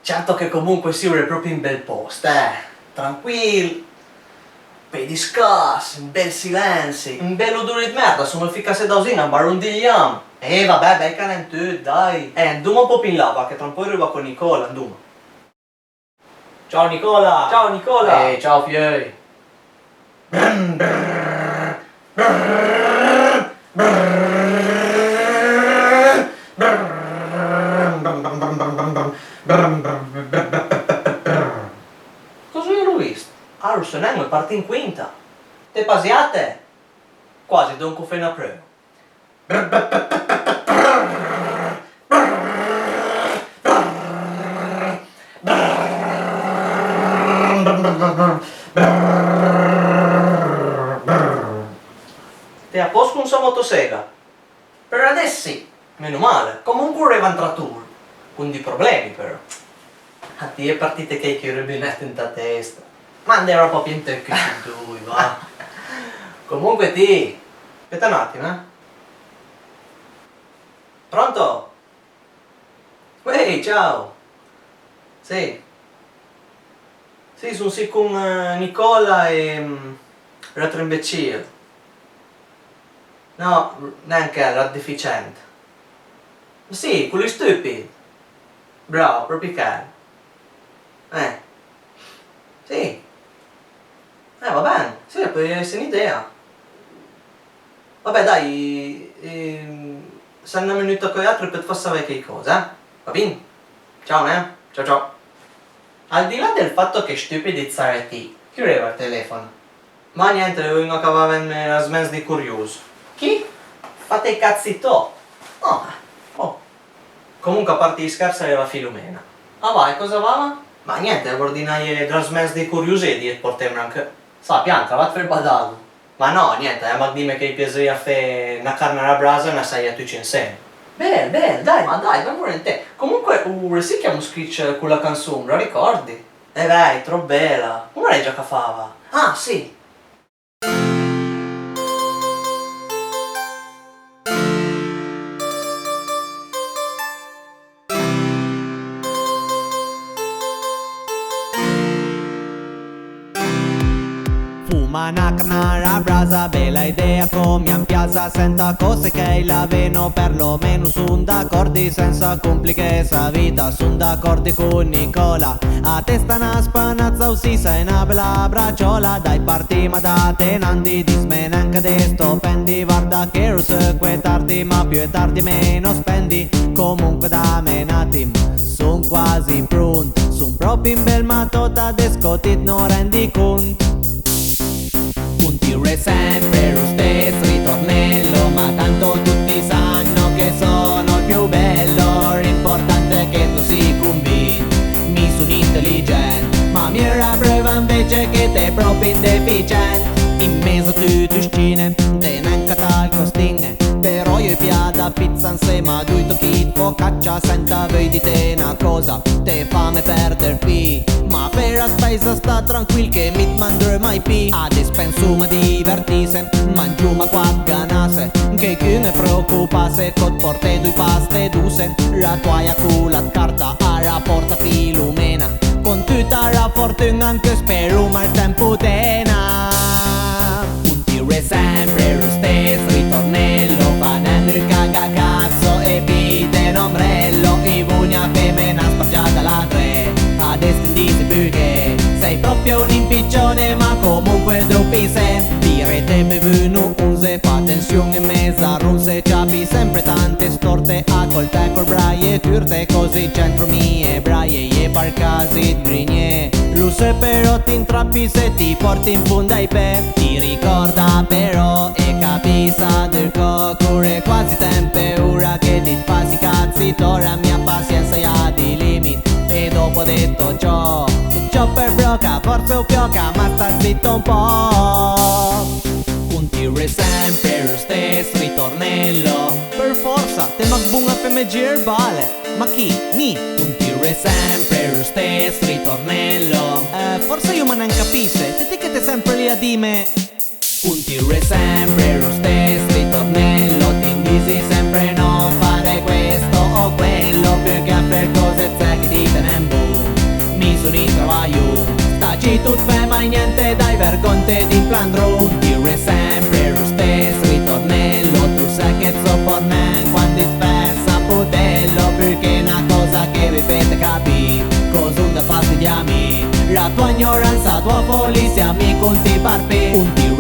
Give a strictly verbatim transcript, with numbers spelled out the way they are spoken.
Certo che comunque sì, al e propi un bel pòst, eh. Tranquil, pé discàs, un bel silensi, un bel odor ëd merda, soma ficasse dauzin a un baron di liam. Eh, va bè, bèj ch'a n'é un tut, dai. Eh, andoma un pò pì in là, va, che tra un pò a riva co Nicola, andoma. Ciao Nicola! Ciao Nicola! Eh, ciao fieui! Còsa ero vist? Ah, lo së nen, a part in quinta. T'é pasiate? Quasi, donco fé na preuva. T'é a pòst con sa motosega? Për adess sì, meno male, comunque a-i reva un trator, con di problemi però. A ti a-i é partite chèiche rubinèt ënt la testa. Ma andera propi ant ël cul tuti e doi, va. Comunque ti, speta un attim, eh. Pronto? Uè, ciao! Sì. Sì, son sì con, eh, Nicola e, mm, l'àutr imbecil. No, nen chel, l'àutr deficient. Sì, col lì stupid. Bravo, propi chel. Eh. Sì. Eh, va ben, sì, a peuria esse n'idea. Va bè, dai, ehm, se a-i é na minuta co-i àutri, peuss fé savé cheicòsa, eh? Va bin? Ciao, né? Ciao, ciao. Al di là del fatto che stupid it sare ti, chi l'eva al telefono? Ma niente, l'é un-a ch'a va vëdme l'asmens di curios. Chi? Fate i cazzi to. Oh, oh. Comunque, a part ij schers, a l'eva Filomena. Ah, va, e còsa a vava? Ma niente, a l'eva ordinaje dl'asmens di curios e dije ëd portemla ancheu. Sa, pianta, va fé ël badago. Ma no, niente, a l'ha mach dime ch'a-j piaserìa fé na carn a la brasa e na seja tuti ansema. Bel, bel, dai, ma dai, ben volentè. Comunque, u resi ch'a m'ha scrich cola canson, la ricòrdi? Eh dai, tròp bela. Comuncue l'era già ch'a fava. Ah, sì. Foma na carn a la brasa, bela idea, com a m'piasa, senta còse ch'a-j laveno, per lo meno son d'acòrdi, sensa compliché sa vita, son d'acòrdi con Nicola. A testa na spanà ëd sausissa e na bela braciòla, dai, partima, date nandi, disme nen ch'a-j deu sto pendi, varda che l'é seuc tardi, ma più è tardi meno spendi, comunque dame n'attim, son quasi pront, son pròpi un bel matot, adess co ti it no rendi cont. Continue sempre lo stesso ritornello, ma tanto tutti sanno che sono il più bello, l'importante è che tu sii convinto, mi sono intelligente, ma mi la prova invece che t'è proprio indeficiente, in mezzo a tutti i scene, te n'è anche tal costin, però io piada pizza insema a dui tocchi ëd focaccia, senta, veuj dite na còsa, te fame perde ël fil, ma fé la spèisa, sta tranquil che mi it mandré mai pì. Adess pensoma a divertisse, mangioma quat ganasse, cheicun a preocupasse, co it porte doi paste dosse, la toaja cola ëd carta a la porta Filomena, con tuta la fortun-a anche speroma ël tempo dena. Continue sempre lo stesso ritornello, fa nen ël cagacazzo e pì te n'ombrello, i vogna feme na spargiada là tre, adess ti it dise perché, sei proprio un impiccione, ma comunque dopo i se, dire te bevun onze, fa tension e meza ronse, ciapi sempre tante storte, a coltè col braje curte, così centro mie braje, je par casi ëd grigné, lo se però ti intrappi se ti porti in fond ai pé, ti ricòrda però e capissa dël còcol, l'é quasi temp e ora che ti it fasi i cazzi to, la mia pasiensa a-i à dij limit e dopo a detto ciò, ciò per blocca, forse u fioca, ma sta zitto un po'. Continue sempre lo stesso ritornello. Per forza, t'é mach bon a feme giré ël bale. Ma chi? Mi? Continue sempre lo stesso ritornello. Eh, forse io ma nen capisse, te, te che t'é sempre lì a dime. Continue sempre lo stesso ritornello, ti it disi sempre non fare questo o quello, più che a fé còse che ti it dite nen bon. Ti t'fè mai gnente dai vergogn, te diplandrò. Continué sempre lo stes ritornello, tu sa che so fort nen quand it fè sapodelo, perché na cosa che ve fète capì, cosa da fastidià mi. La tua ignoranza, tua follia, mi conti par pì. Continué